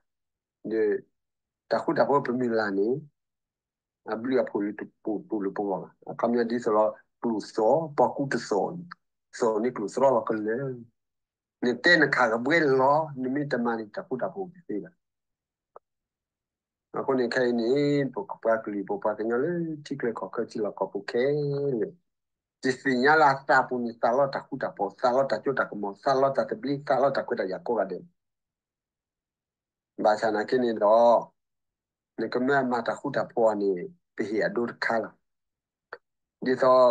ဒီး တၢ်ဃူတၢ်ဖိးပမုၢ်လၢ်န့ၣ် အဘျုးအဖှိၣ်လၢတပိာ်တူၢ်လၢပဂီၢ်ဘၣ်. အခီပညီဒ်သိးလီၤ ကျိၣ်သီၣ် ပှၤကူတသီၣ်န့ၣ်, သီၣ်န့ၣ်ကျိၣ်သရီလီၤကလၢာ်, နတဲနခးကဘှဲလီၤ, နမ့ၢ်တမၤန့ၣ် တၢ်ဃူတၢ်ဖိးတသ့ဘၣ်. အဃိန့ၣ်ခဲအံၤန့ၣ် ပပှၤကလုာ် ပပှၤကညီလၢထံချၢကီၢ်ချၢထံလီၢ်ကီၢ်ပူၤခဲလၢာ် ယသ့ၣ်ညါလၢအသးပူၤန့ၣ် သးလီတၢ်ဃူတၢ်ဖိး, သးလီတၢ်စိတၢ်ကမီၤ, သးလီတၢ်သဘျ့, သးလီတၢ်ခွဲးတၢ်ယာ်ကိးဂၤဒဲး. ဘၣ်ဆၣ်နာ်က့န့ၣ်ဒီး နကမၢအမၤတၢ်ဃူတၢ်ဖိးအီၤန့ၣ် ပဟ့ၣ်အဒိတခါလီၤ. ဒ်သိး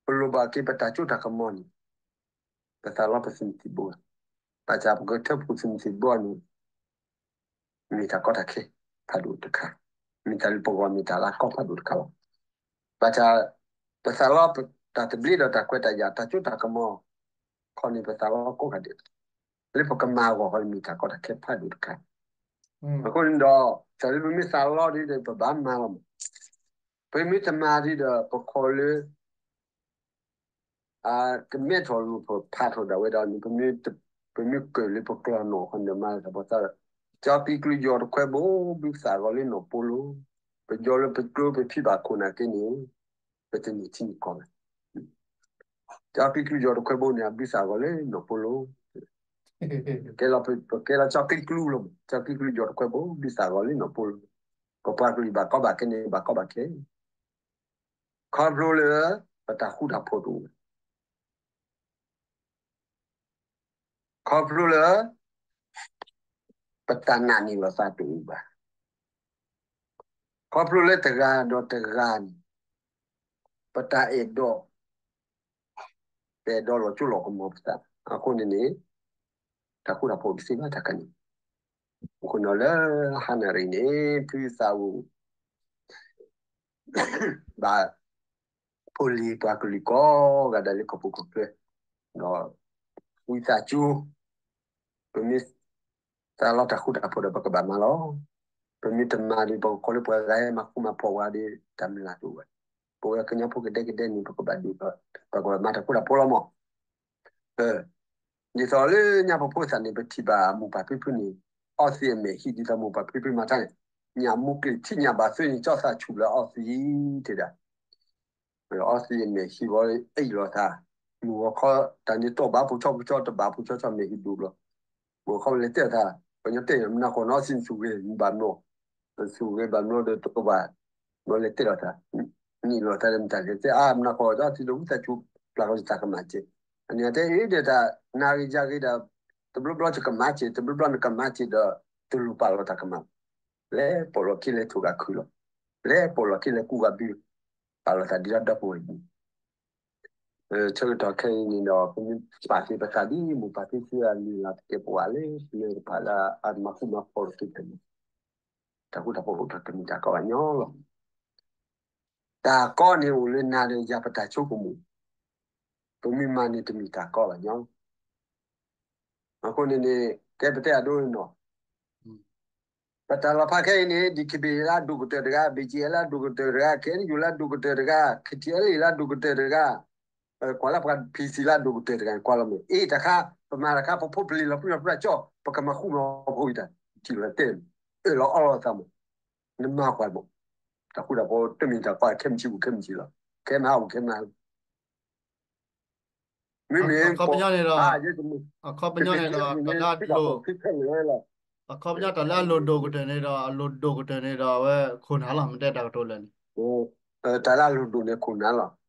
ပလိၣ်ဘၣ်က့ၤပတၢ်စိတၢ်ကမီၤန့ၣ် ပသးလီပသုးမုၢ်သံၣ်ဘိလီၤ. ဘၣ်ဆၣ်ပကထၢဖှိၣ်သုးမုၢ်သံၣ်ဘိအီၤန့ၣ် မ့ၢ်တၢ်ကီတၢ်ခဲဖးဒိၣ်တခါ, မ့ၢ်တၢ်လၢပဂီၢ်မ့ၢ်တၢ်လၢအကီဖးဒိၣ်တခါလီၤ. ဘၣ်ဆၣ် ပသးလီတၢ်သဘျ့ဒီးတၢ်ခွဲးတၢ်ယာ် တၢ်စိတၢ်ကမီၤ ခီန့ၣ် ပသးလီကိးဂၤဒဲးလီၤ. လၢပကမၤအဂီၢ်ခီန့ၣ် မ့ၢ်တၢ်ကီတၢ်ခဲဖးဒိၣ်တခါ. အဃိန့ၣ်ဒီး တၢ်လၢပမ့ၢ်သးလီဒ်ဒီး ပဘၣ်မၤလီၤမး. ပမ့ၢ်တမၤဒ်ဒီး ပခိးလၢ အကမဲထီၣ်လိာ်ဖးထီၣ်ဒၣ်ဝဲဒီးန့ၣ် ပမ့ၢ်ကၢၢ်လၢပကျီၢ်နီၣ်ခီန့ၣ် မၤလၢတၢ်ပီသးဒီး ကၠီကံကျူယီၤတခွဲဘိ ဘုသၣ်ဂီၤလၢနီၣ်ပိလိၤ, ပယီၤလၢပကျိပဖံဘၣ်ခိၣ်နာ်က့န့ၣ် ပတန့ၢ်ထံန့ၢ်ကီၢ်ဘၣ်. ကၠီကံကျူယီၤတခွဲဘိန့ၣ် အဘုသၣ်ဂီၤလၢနီၣ်ပိလိၤ, ကဲလီၤ ပကဲလီၤကၠီကံကျူလီၤမး, ကၠီကံကျူယီၤတခွဲဘိ ဘုသၣ်ဂီၤလၢနီၣ်ပိလိၤ, ပပှၤကလုာ်ဘၣ်ကီဘၣ်ခဲန့ၣ် ဘၣ်ကီဘၣ်ခဲ ခီဖျိလၢ ပတၢ်ဃူတၢ်ဖိးတအိၣ်ဘၣ်, ခီဖျိလၢ ပတၢ်နာ်န့ၢ်လီၤသးတအိၣ်ဘၣ်, ခီဖျိလၢတဂၤဒီးတဂၤန့ၣ် ပတၢ်အဲၣ်ဒိး ပအဲၣ်ဒိးလီၤစိလီၤကမီၤပသး, အဃိန့ၣ်န့ၣ် တၢ်ဃူတၢ်ဖိးတသ့ဘၣ်တခါန့ၣ်, အဃိန့ၣ်လၢဟါနၣ်ရံၣ်န့ၣ် ဖုသးအိၣ် ဘၣ် ဖိလံၤပှၤကလုာ်ကိးဂၤဒဲးလၢကီၢ်ပူၤကီၢ်ချၢ, ဒီး ဝံသးစူၤ, ပမ့ၢ် သးလီတၢ်ဃူတၢ်ဖိးဒီးပကဘၣ်မၤလီၤ. ပမ့ၢ်တမၤဒီး ပကကိးလၢပှၤဂၤဟဲမၤဃူမၤဖိးဝဲဒီး တၢ်မုၢ်လၢ်တအိၣ်ဘၣ်. ပဝဲကညီဖိကဒဲကဒဲန့ၣ် ပကဘၣ်ဒုး ပကဘၣ်မၤတၢ်ဃူတၢ်ဖိးလီၤမး. ဒ်သိးလၢညါပဖိသၣ်န့ၣ် ပထံၣ်ဘၣ်မိၢ်ပၢ်ဖံဖုန့ၣ် အီသံးအမဲာ်ဟံး ဒ်သိးမိၢ်ပၢ်ဖံဖုမၤတၢ်န့ၣ်, ညၣ်မူကျ့ၣ်ထံၣ်ညၣ်ဘၣ်သ့န့ၣ် ကၠီသးဆူၣ်လၢအီသံးတဲဒၣ် အီသံးအမဲာ်ဟံးဝဲအ့ၣ်လိာ်သး, မုၢ်ဂီၤခီ တၢ်န့ၣ်တီၢ်ဘၣ်ဖိဆီဖိဆီ တဘၣ်ဖိဆီဆီ မဲာ်ဟံးဒိၣ်ဘျီ, မုၢ်ဂီၤခီလဲၤတဲအသး, ပညီတဲမနၤဃီနီၤ အီသံးဆူၣ်ဂ့ၤ မုၢ်ဘၣ်မနီၤ, ဆူၣ်ဂ့ၤဘၣ်မနီၤဒီးတဘၣ်, ဘျီလဲၤတဲလိာ်သး, နံၣ်လိာ်သးဒီးမတၤလဲၤတဲအါ မနၤဃီ အီသံးဒီးဝံသးစူၤ ပျၢ်ဃီတၢ်ကမၣ်က့, အန့ၣ်တဲအ့ၣ်ဒီးတၢ် နၤဂ့ၤယၤဂ့ၤဒီး တဘျီဘျီယကမၤက့ တဘျီဘျီနကမၤက့ဒီး တလိၣ်ပာ်လီၤတၢ်ကမၣ် လဲၤပိာ်လီၤခံလဲၤထိၣ်ဂၤခုလီၤ, လဲၤပိာ်လီၤခံလဲၤကူဂၤဘု, ပာ်လီၤသးဒ်ဒီပုၢ်ဝဲၢ်န့ၣ်, ဆၢကတီၢ်ခဲအံၤန့ၣ်ဒီး ပမ့ၢ်ပာ်က့ၤပသးဒ်မိၢ်ပၢ်ဖံဖုအလုၢ်အလၢ်တကဲပဝးလၢ ပမ့ၢ်တဖၣ်လၢအမၤဃူမၤဖိးလီၤက့ၤတၢ်န့ၣ်, တၢ်ဃူတၢ်ဖိးအိၣ်ထီၣ်တမ့ၢ်တၢ်ကီဘၣ်ညီလီၤ. တၢ်ကီန့ၣ်အိၣ်လၢနၤဒီးယၤပတၢ်ဆိကမိၣ်, ပမ့ၢ်မၤန့ၣ်တမ့ၢ်တၢ်ကီဘၣ်ညီလီၤ. အဃိန့ၣ်န့ၣ် ကဲပတဲအဒိန့ၣ်နီၤ, ပတၢ်လီၤဖးခဲအံၤန့ၣ် DKBA လၢအဒိၣ်ကတၢၢ်တဂၤ, BGF လၢအဒိၣ်ကတၢၢ်တဂၤ, KNU လၢအဒိၣ်ကတၢၢ်တဂၤ, KTLA လၢအဒိၣ်ကတၢၢ်တဂၤ, ကွၢ်လၢပှၤ PC လၢအဒိၣ်ကတၢၢ်တဂၤန့ၣ် ကွၢ်လီၤမ့ၢ် အ့ၣ်တၢ်ခါ ပမၤတၢ်ခါ ပဖိပလံၤလီၤပြံလီၤပြါကၠီ ပကမၤဃူမၤဖိးဝံၤတၢ် ထံၣ်လီၤတဲာ်န့ၣ် အၢၣ်လီၤအီလီၤသးမး, နမၤကွၢ်မး, တၢ်ဃူတၢ်ဖိးတမ့ၢ်တၢ်ကီခဲမုၢ်ဆံးပူၤခဲမုၢ်ဆံးလီၤ, ခဲမဟါပူၤခဲမဟါ မ့မ့ၢ် အခီပညီန့ၣ်ဒီး အခီပညီန့ၣ်ဒီး တၢ်လၢအလိၣ်ဒိၣ်, အခီပညီတၢ်လၢအလိၣ်ဒိၣ်ကတၢၢ်န့ၣ်ဒီး အလိၣ်ဒိၣ်ကတၢၢ်န့ၣ်ဒီး အဝဲခိၣ်နၢ်လီၤ မ့ၢ်တဲတၢ်ကတိၤလၢာ်န့ၣ်, တၢ်လၢအလိၣ်ဒိၣ်န့ၣ်ခိၣ်နၢ်လီၤ,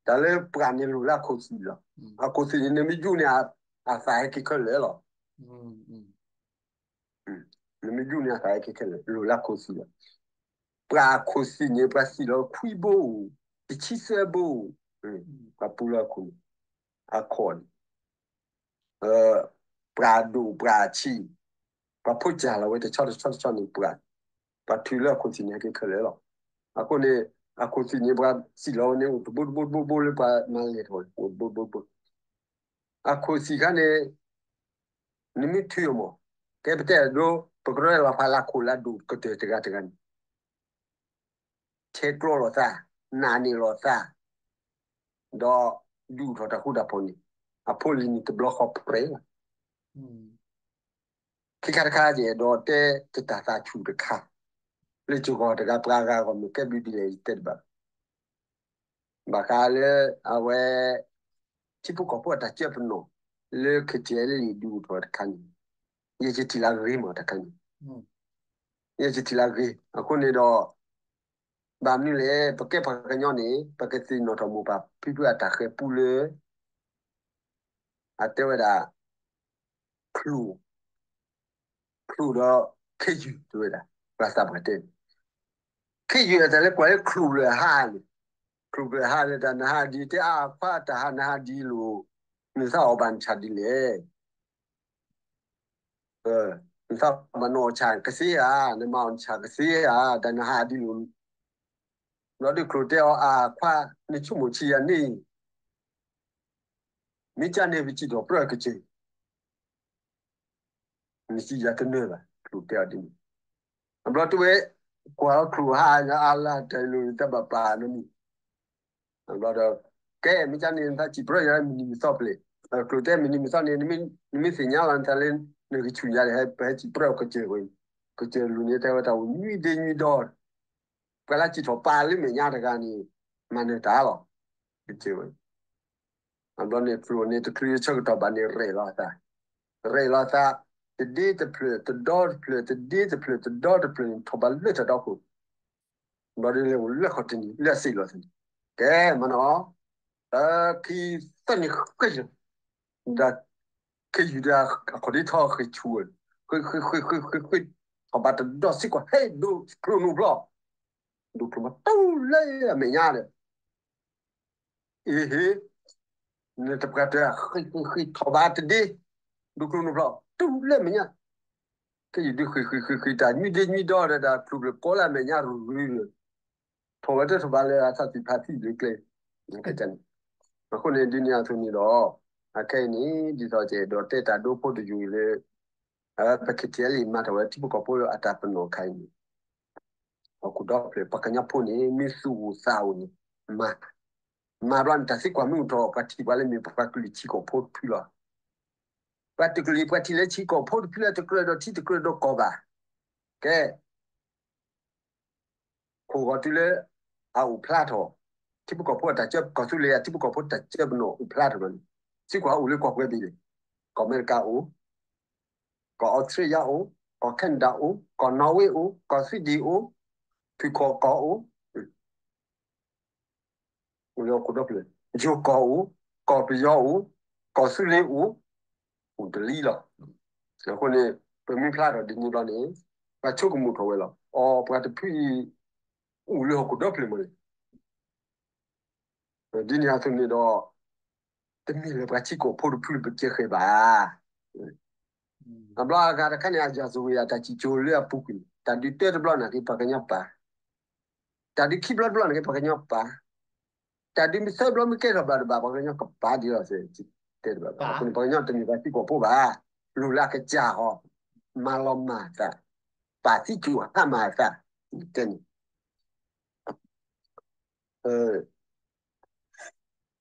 တၢ်လၢပှၤန့ၣ်လိၣ်လၢအခိၣ်သံၣ်လီၤ, အခိၣ်သံၣ်န့ၣ် နမ့ၢ်ယူၢ်န့ၣ် အသးဟဲက့ၤခဲလၢာ်လီၤ နမ့ၢ်ယူၢ်န့ၣ်အသးဟဲက့ၤခဲလၢာ် လိၣ်လၢအခိၣ်သံၣ်လီၤ, ပှၤအခိၣ်သံၣ်န့ၣ် ပှၤသံၣ်လီၤခွံဘိ, တဆံသၢဘိ, ပှၤပူလၢအခိၣ်န့ၣ်, အခီၣ်န့ၣ် ပှၤဒိၣ်ပှၤဆံး, ပှၤဖိစၢ်လီၤဝဲတဆီတဆီတဆီန့ၣ် ပှၤ, ပှၤထုးလၢအခိၣ်သံၣ်န့ၣ် ဟဲက့ၤခဲလၢာ်လီၤ. အဃိန့ၣ် အခိၣ်သံၣ်န့ၣ် ပှၤစံၣ်လီၤဝဲန့ၣ် အိၣ်တဘိတဘိတဘိတဘိလၢပှၤမၤလဲၢ်ထီၣ် အိၣ်တဘိတဘိတဘိ, အခိၣ်သံၣ်ခါန့ၣ် နမ့ၢ်ထုးအီၤမး, ကဲပတဲဒိ ပကရၢလီၤဖးလၢအခိၣ်လၢအဒိၣ်ကတၢၢ်တဂၤတဂၤန့ၣ် ဆဲးကျိးလိာ်သး, နာ်န့ၢ်လိာ်သး, ဒီးဒုးအိၣ်ထီၣ်တၢ်ဃူတၢ်ဖိးန့ၣ် အဖိလံၤန့ၣ်တဘျီဃီပြဲးလီၤ. ခံခါတခါယအဲၣ်ဒိးတဲတၢ်သးဆူၣ်တခါ, လၢယဂီၢ်တဂၤပှၤဂၤဂီၢ်မ့ၢ်ကဲဘျုးဒ်လဲၣ်ယတဲတဘၣ်, ဘၣ်ဃးလၢအဝဲ ထံဖိကီၢ်ဖိအတၢ်ကၢပနီၣ် လၢ KTLA ဒုးအိၣ်ထီၣ်တခါန့ၣ်, ယယထံၣ်လၢအဂ့ၤမးတခါန့ၣ် ယဲယထံၣ်လၢအဂ့ၤ အဃိန့ၣ်ဒီး ဘၣ်မနုၤလဲၣ် ပကဲပှၤကညီန့ၣ် ပကသ့ၣ်နီၣ်ထီၣ်မိၢ်ပၢ်ဖံဖုအတၢ်ဃဲၤပူလၢ အတဲဝဲဒၣ် ချိၣ် ချိၣ်ဒီး ခ့ယုၢ် တဲဝဲဒၣ် ပှၤသးပှၢ်တဲန့ၣ် ခ့ယုၢ်အတၢ်လၢကွၢ်လၢချိၣ်ဖျၢၣ်ဟါန့ၣ် ချိၣ်ဖျၢၣ်ဟါလၢတၢ်နဟါဒ်တဲအါခွါတၢ်ဟါနဟါဒ်လိၤ နသးအီၣ်ဘၣ်နဆၣ်ဒ်လဲၣ် နသးဘၣ်နအီၣ်ဆၣ်ကသ့ဧါ, နမၤအီၣ်ဆၣ်ကသ့ဧါ, တၢ်နဟါဒ်လိၤ, ဘျီဒုးချိၣ်တဲအီၤအါခွါ နဆိကမိၣ်ဆံးယၤန့ၣ်, မ့ၢ်ကန့ၣ်ပစံၣ်ထီၣ်ပြၢကစၢၢ် နစံးယၤတနၢၤဘၣ် ချိၣ်တဲအီၤဒ်န့ၣ်, အဘျီတဝဲ ကွၢ်အီၤချိၣ်ဟါအါလၢတၢ်လိၤတၢ်ဘၣ်ပာ်နီတမံၤ, ဘျီဒီး ကဲ မ့ၢ်ကန့ၣ် နသးစံၣ်ပြၢယၤမုၢ်နံၤမုၢ်သီပျ့ၤ, ချိၣ်တဲမုၢ်နံၤမုၢ်သီန့ၣ် နမ့ၢ်သ့ၣ်ညါလီၤနသးလၢ နကဆူၣ်ယၤဒီး ပဟဲစံၣ်ပြၢကစၢၢ်ဝဲ, ကစၢၢ်လူၤန့ၣ် တဲဝဲတၢ်အိၣ်နွံဒ့နွံဒီ ပှၤလၢစံၣ်ထီၣ်ပာ်လၢမဲာ်ညါတဂၤန့ၣ် မၤနၢၤတၢ်လီၤ, ကစၢၢ်ဝဲ အဘျီန့ၣ် ချိၣ်န့ၣ် တချုးဆၢကတီၢ်ဘၣ်န့ၣ် ရဲၣ်လီၤသး, ရဲၣ်လီၤသး, တဒ့တဖျၢၣ် တဒီတဖျၢၣ် တဒ့တဖျၢၣ် တဒီတဖျၢၣ်န့ၣ် ထီၣ်ဘးလၢတၢ်ဒီခိၣ်, ဘျီဒ်လဲၣ်အိၣ်လၢခီၣ်တနံၤ လၢအစံးလီၤသးန့ၣ်, ကဲမနီၤ, တခံသၢနံၤဃ့လီၤ, ဒီး ခ့ယုၢ်ဒီးအခီၣ်ဒ့ထီၣ်ဃ့ဆူၣ်ဝဲ, ဃ့ဃ့ဃ့ဃ့ဃ့ဃ့, ထီၣ်ဘးတဒီစ့ၢ်ကီး ဟဲဒိၣ်ချိၣ်နုာ်ဘျီ, ဒိၣ်ချိၣ်မးတူၢ်လၢအမဲာ်ညါဒီး အ့ဟ့, နတပှၢ်တၢၢ် ဃ့ဃ့ဃ့ထီၣ်ဘးတဒ့, ဒိၣ်ချိၣ်နုာ်ဘျီ တူၢ်လၢမဲာ်ညါ, ခ့ယုၢ်ဒုးဃ့ဃ့ဃ့ဃ့တၢ်နွံဒ့နွံဒီဒီးတၢ်ချိၣ်ဖျၢၣ်ကိးလၢအမဲာ်ညါရူၤရူၤန့ၣ်, ထီၣ်ဝဲတထီၣ်ဘးလၢအသးသ့ၣ်ဖးသံလၢကျဲ, အဃိန့ၣ် ဒ်န့ၣ်အသိးန့ၣ်ဒီး အခဲအံၤန့ၣ် ဒ်သိးကအဲၣ်ဒိးတဲတၢ်ဒိဖိတယုၢ်အံၤလၢ ပ ခ့ၣ်ထံၣ်အဲလံ မၤထီၣ်ဝဲထံဖိကီၢ်ဖိလၢအတၢ်ပနီၣ်ခါအံၤန့ၣ်, ဟီၣ်ခိၣ်ဒီဖျၢၣ် ပှၤကညီဖိန့ၣ် မ့ၢ်သူၣ်အိၣ်သးအိၣ်န့ၣ် မၤ, မၤဘျီန့ၣ် တၢ်သံကွၢ်မ့ၢ်အိၣ်ထီၣ် ပှၤထံၣ်ပှၤလၢမ့ၢ်ပှၤကလုာ်ထံကီၢ်ဖိတဖုလီၤ. ပှၤတကလုာ်ပှၤထံၣ်လၢထံကီၢ်ဖိတဖုလၢတကြၢးဒီးထံတကြၢးဒီးကီၢ်ဘၣ်. ကဲ ခိၣ်ဂီၤတုၤလၢ အအိၣ်ဖျါထီၣ်, ထံဖိကီၢ်ဖိအတၢ်ကၢ ကီၢ်သူလ့ၤအထံဖိကီၢ်ဖိတၢ်ကၢပနီၣ်အိၣ်ဖျါထီၣ်ဘျီန့ၣ်, သံကွၢ်အိၣ်လၢကီၢ်ပှဲၤဘ့ၣ်လဲၣ်, ကီၢ်အမဲရကၤအိၣ်, ကီၢ်အီစထြ့လယါအိၣ်, ကီၢ်ခဲနဒၤအိၣ်, ကီၢ်နီၣ်ဝ့အိၣ်, ကီၢ်သံဒ့ၣ်အိၣ်, ဖုၣ်ခီၣ်ကီၢ်အိၣ် အိၣ်လၢဟီၣ်ခိၣ်ဒီဖျၢၣ်, ယိၤကီၢ်အိၣ်, ကီၢ်ပယီၤအိၣ်, ကီၢ်သူလ့ၤအိၣ်, အိၣ်တလံလီၤ. အဃိန့ၣ် ပမ့ၢ်ဖျါထီၣ်ဒ်န့ၣ်ဘျီန့ၣ် ပှၤဆိကမိၣ်ထီၣ်ဝဲလီၤ. အိ ပှၤတဖုအံၤ အိၣ်လၢဟီၣ်ခိၣ်ဒီဖျၢၣ်မးန့ၣ် ဒ်န့ၣ်အသိးန့ၣ်ဒီး တမ့ၢ်လၢပှၤထံကီၢ်ဖိတဖုလၢပကဲဃဲၤဘၣ်. အဘျီအဂၤတခါန့ၣ် အယၤစဝ့ၤအတၢ်စံၣ်စိၤလၢအပူၤကွံာ်, တၢ်ဒုးတၢတဘျီန့ၣ်က့ၤ ပှၤကညီပာ်, တၢ်ဒုးခံဘျီတဘျီန့ၣ်က့ၤ ပှၤကညီပာ်, တၢ်ဒုးမ့ၢ်သၢဘျီမ့ၢ်ကဲထီၣ်ဘၣ်တဘၣ် ပှၤကညီကပာ်ဒ်လီၤ. တဲတဘၣ်ဘၣ်. အဃိန့ၣ်ပှၤကညီတမ့ၢ်ပှၤထံကီၢ်ဖိဘၣ်, လိၣ်လၢအကစၢ်ဟီ, မၤလီၤမၢ်သး, ပာ်သံစိာ်ဟါမၢ်သး, တဲန့ၣ်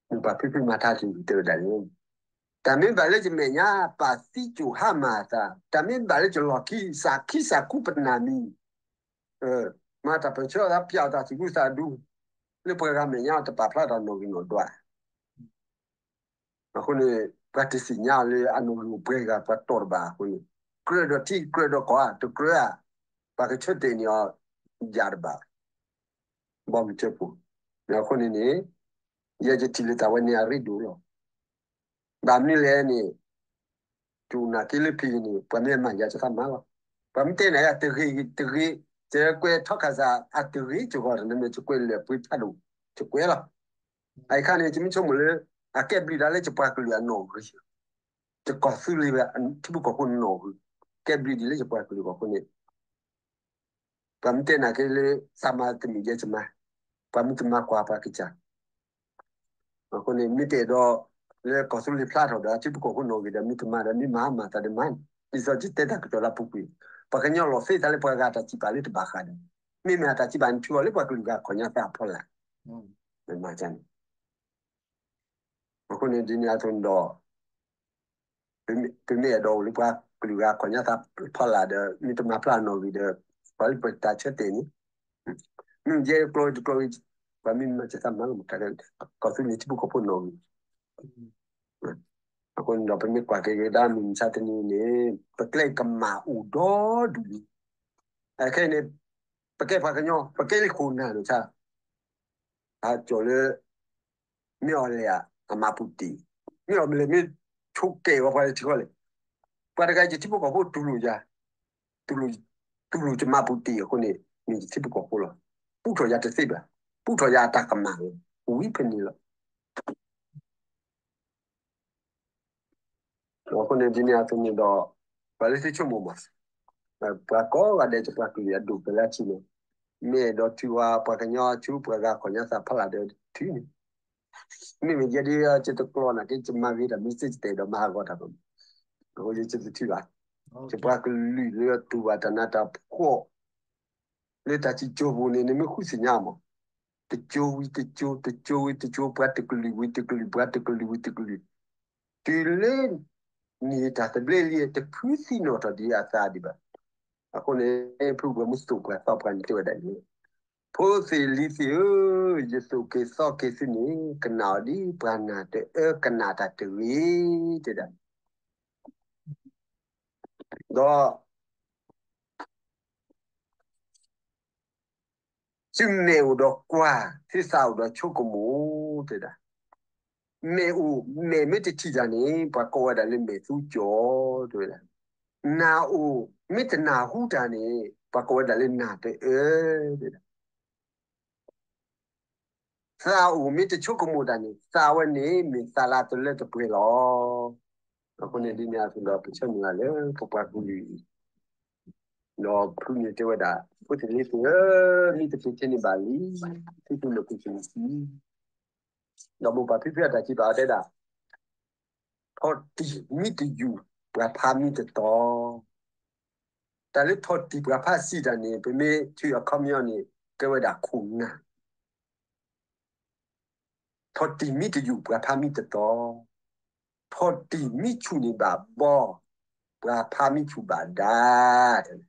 မိၢ်ပၢ်ဖံဖုမၤထါတံၢ်တဲဝဲဒၣ်န့ၣ်, တၢ်မ့ၢ်ဘၣ်လၢယမဲာ်ညါ ပာ်သံစိာ်ဟါမၢ်သး, တၢ်မ့ၢ်ဘၣ်လၢယလီၢ်ခံ စၢ်ခံစၢ်ခူပနၢ်မံၤ, မၤတၢ်ပၢၢ်ဆၢသး ပျၢ်အီၣ်တၢ်သူၣ်ဒူသးဒူ, လၢပှၤဂၤမဲာ်ညါတပာ်ဖျါတၢ်နီၣ်ဂံၢ်နီၣ်ဒွး အဃိန့ၣ် ပှၤတသ့ၣ်ညါလၢအနီၣ်ဂံၢ်အိၣ်ပှဲၤဂၤပှၤတီၢ်တဘၣ်အဃိန့ၣ်, ကြၢးဒီးထံကြၢးဒီးကီၢ်ဧါ တကြၢးဧါ, ပှၤကဆၢတဲာ်န့ၢ်အီၤ ယၤတဘၣ်, ဘီမုၢ်စၢဖှိၣ်, အဃိန့ၣ်န့ၣ် ယဲယထံၣ်လၢတၢ်ဝဲန့ၣ်အရ့ဒိၣ်လီၤ. ဘၣ်မနုၤလဲၣ်န့ၣ် ယနာ်က့လၢဖံန့ၣ် ပှၤမ့ၢ်မၤယၤယသးမၤလီၤ. ပှၤမ့ၢ်တဲနၤယၤ တဂ့ၤတဂ့ၤ, ယကွဲးထီခါစၢ် အတဂ့ၤ ယဂီၢ်တနမ့ၢ် ယကွဲးလၢာ်ပှ့ၤဖးဒိၣ် ယကွဲးလီၤ. အအံၤခါန့ၣ် ယမ့ၢ်ဆိကမိၣ်လၢ အကဲဘျုးဒၣ်လၢယပှၤကလုာ်အနီၣ်ဂံၢ်, ယကီၢ်သူလ့ၤဝဲ ထံဖိကီၢ်ဖိနီၣ်ဂံၢ်, ကဲဘျုးဒ်လၢယပှၤကလုာ်အဃိန့ၣ် ပှၤမ့ၢ်တဲနၤက့လၢ သးမၤတမံၤဒဲးယမၤ, ပှၤမ့ၢ်တမၤကွၢ်ပှၤကစၢ် အဃိန့ၣ် မ့ၢ်တအဲၣ်ဒိးလၢကီၢ်သူလ့ၤဖျါထီၣ်ဒီး ထံဖိကီၢ်ဖိနီၣ်ဂံၢ်ဒီး မ့ၢ်တမၤဒီး မ့ၢ်မၤဟါမၢ်သးဒီးမၤန့ၣ် ဒ်သိးယတဲတၢ်ကတိၤလၢအပူၤကွံာ်, ပှၤကညီလီၤသ့သးလၢပှၤဂၤတၢ်စံးပာ်လၢတဘၣ်ဃးဒီး, မ့မ့ၢ်အတၢ်စံးပာ်န့ၣ် ထုးအီၤလၢပှၤကလုာ်ဂၤအခီၣ်ညါသးအဖီလာ်, မ့ၢ်မၤန့ၣ် အဃိန့ၣ် ဒ်န့ၣ်အသိးန့ၣ်ဒီး ပမ့ၢ်အဲၣ်ဒိးအိၣ်လၢပှၤကလုာ်ဂၤအခီၣ်ညါသးဖီလာ်ဒီး မ့ၢ်တမၤဖျါအနီၣ်ဂံၢ်ဒီး ပှၤလၢပတၢ်ဆၢတဲာ်န့ၣ် မ့ၢ်ယဲကျိတကျိ ပှၤမ့ၢ်မၤစၢၤသးမၤလီၤမး ကီၢ်သူလ့ၤထံဖိကီၢ်ဖိနီၣ်ဂံၢ် အဃိန့ၣ်ဒီး ပမ့ၢ်ကွၢ်က့ၤကဒါမုၢ်မဆါတနံၤန့ၣ် ပကျဲကမၣ်အိၣ်ဒီဒူၣ်လံ, ခဲအံၤန့ၣ် ပကဲပှၤကညီ ပကဲလၢခိၣ်နၢ်န့ၣ်ဆၣ် အကၠီၣ်လၢ မ့ၢ်အီၤလဲၣ်ဧါ အမၤပူၤတ့ၢ်, မ့ၢ်အီၤလဲၣ် မ့ၢ်ဆိကဲဝဲပှၤတထံၣ်ဃီလဲၣ်, ပှၤတဂၤယထံဖိကီၢ်ဖိတူၢ်လိာ်ယၤ, တူၢ်လိာ်ယမၤပူၤတ့ၢ်အဃိန့ၣ် မ့ၢ်ယထံဖိကီၢ်ဖိလီၤ. ပူထီၣ်ယၤတသ့ဘၣ်, ပူထီၣ်ယၤအတၢ်ကမၣ်လီၤ, ဝံဖဲန့ၣ်လီၤ. အဃိန့ၣ်ဒ်န့ၣ်အသိးန့ၣ်ဒီး ပှၤလၢသုဆိကမိၣ်မး, ပှၤကိးဂၤဒဲး ယပှၤကလုာ်အဒိၣ်ကတၢၢ်လၢအထံန့ၣ်, မ့ၢ်အဲၣ်ဒိးထုးဝဲပှၤကညီဆူပှၤဂၤခီၣ်ညါသးဖးလၢ်ဒီးထုးန့ၣ်, မ့မ့ၢ်ယဲဒ်ယတကျီနာ်က့ ယမၤဂ့ၤတၢ်မ့ၢ်သ့ၣ်တတဲာ်ဒီးမၤဟးဂီၤတၢ်ဘၣ်, အဃိယတထုးဘၣ်, ယပှၤကလုာ်လၢတူၢ်ဘၣ်တၢ်နးတၢ်ဖှီၣ် လၢတၢ်စံၣ်စိၤပူၤန့ၣ် နမ့ၢ်ဃုသ့ၣ်ညါမး, တကၠိဝံၤတကၠိ တကၠိဝံၤတကၠိ ပှၤတကလုာ်ဝံၤတကလုာ် ပှၤတကလုာ်ဝံၤတကလုာ်, တုၤလၢ န့ၢ်တၢ်သဘျ့လံ တဖုသံနီၣ်ထီၣ်ဒံးအသးဒံးဘၣ်. အဃိန့ၣ် ဖုကဘၢမုၢ်သိၣ်ပှၤသီပှၤန့ၣ်တဲဝဲဒၣ်န့ၣ်, ဖိသ့ၣ်လံၤသ့ၣ်ဧၢ, ယသိၣ်က့ၤသီက့ၤသုန့ၣ် ကနၣ်အီၤဒ်ပှၤနာ်တအၢ ကနၣ်တၢ်တဂ့ၤ, တဲဒၣ်, ဒီး သုမဲာ်အိၣ်ဒီးကွၢ်, သုသးအိၣ်ဒီးဆိကမိၣ်, တဲဒၣ်, မဲာ်အိၣ်, မဲာ်မ့ၢ်တထံၣ်တၢ်န့ၣ် ပှၤကိးဝဲဒၣ်လၢမဲာ်သူကၠီ, တဲဝဲဒၣ်, နၢ်အိၣ်, မ့ၢ်တနၢ်ဟူတၢ်န့ၣ် ပှၤကိးဝဲဒၣ်လၢနၢ်တအၢ, တဲဒၣ် သးအိၣ်မ့ၢ်တဆိကမိၣ်တၢ်န့ၣ် သးဝဲန့ၣ်မ့ၢ်သးလၢတလၢတပှဲၤလီၤ. အဃိန့ၣ်ဒ်န့ၣ်အသိးဒီး ပဆၢမုၢ်လၢ်လၢပပှၤကလုာ်အံၤ, ဒီးဖုန့ၣ်တဲဝဲဒၣ် ဖိသ့ၣ်လံၤသ့ၣ်ဧၢ, မ့ၢ်တသ့ထဲန့ၣ်ဘၣ်လံ, သုကမၤပူၤတ့ၢ်, ဒီးမိၢ်ပၢ်ဖံဖုအတၢ်စံးဘၣ်အီၤတဲဒၣ် ထီၣ်တံၢ်မံတယူာ် ပှၤဖးမံတတီၤ, တၢ်လၢထီၣ်တံၢ်ပှၤဖးစံးတၢ်န့ၣ် ပမ့ၢ်ထုးအခီပညီန့ၣ် ကဲဝဲဒၣ်ခိၣ်နၢ်, ထီၣ်တံၢ်မံတယူာ် ပှၤဖးမံတတီၤ, ထီၣ်တံၢ်မံဆူၣ်န့ၣ်ဘၣ်ဘီ, ပှၤဖးမံဆူၣ်ဘၣ်ဒါ,